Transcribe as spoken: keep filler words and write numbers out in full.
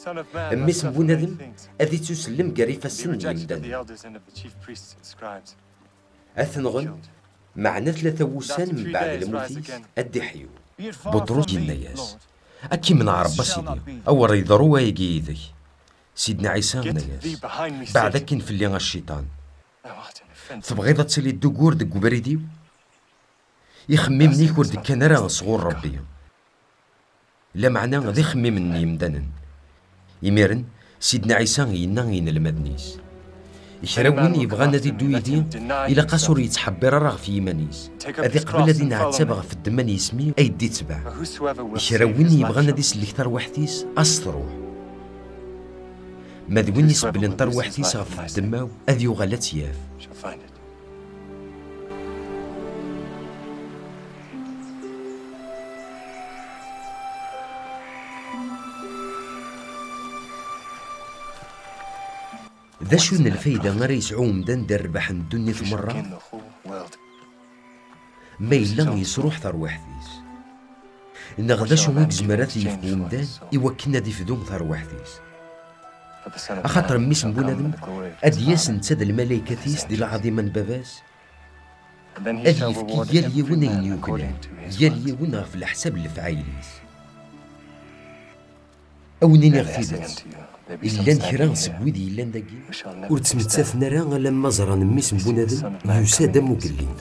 Mmi-s n bunadem ad ittusellem gar ifassen n yimdanen. Ad t-nɣen, meɛna tlata wussan mbeɛd lmut-is ad d-iḥyu. Buṭrus yenna-yas: "Ad k-imneɛ Ṛebbi a Sidi, awer yeḍru wayagi yid-k." Sidna Ɛisa yenna-yas: "Beɛd akkin fell-i a Cciṭan. Tebɣiḍ ad tiliḍ d ugur deg ubrid-iw? Ixemmimen-ik ur d-kkan ara sɣur Ṛebbi, lameɛna d ixemmimen n yimdanen." Imiren, Sidna Ɛisa yenna i yinelmaden-is: "Kra win yebɣan ad iddu yid-i, ilaq-as ur yettḥebbiṛ ara ɣef yiman-is, ad iqbel ad inɛettab ɣef ddemma n yisem-iw, ay d-itbeɛ. Kra win yebɣan ad isellek tarwiḥt-is, a s-truḥ. Ma d win isebblen tarwiḥt-is ɣef ddemma-w, ad yuɣal ad tt-yaf." D acu n lfayda ara yesɛu umdan di rrbeḥ n ddunit merra, ma yella yesruḥ tarwiḥt-is? Neɣ d acu i yezmer ad t-yefk umdan i wakken ad ifdu tarwiḥt-is? Axaṭer Mmi-s n bunadem ad d-yas netta d lmalaykat-is di lɛaḍima n Baba-s, ad yefk i yal yiwen ayen yuklan, yal yiwen ɣef leḥsab n lefɛayel-is. A wen-iniɣ tidet, llan kra seg wid yellan dagi ur ttmettaten ara alamma ẓran Mmi-s n bunadem yusa-d am ugellid.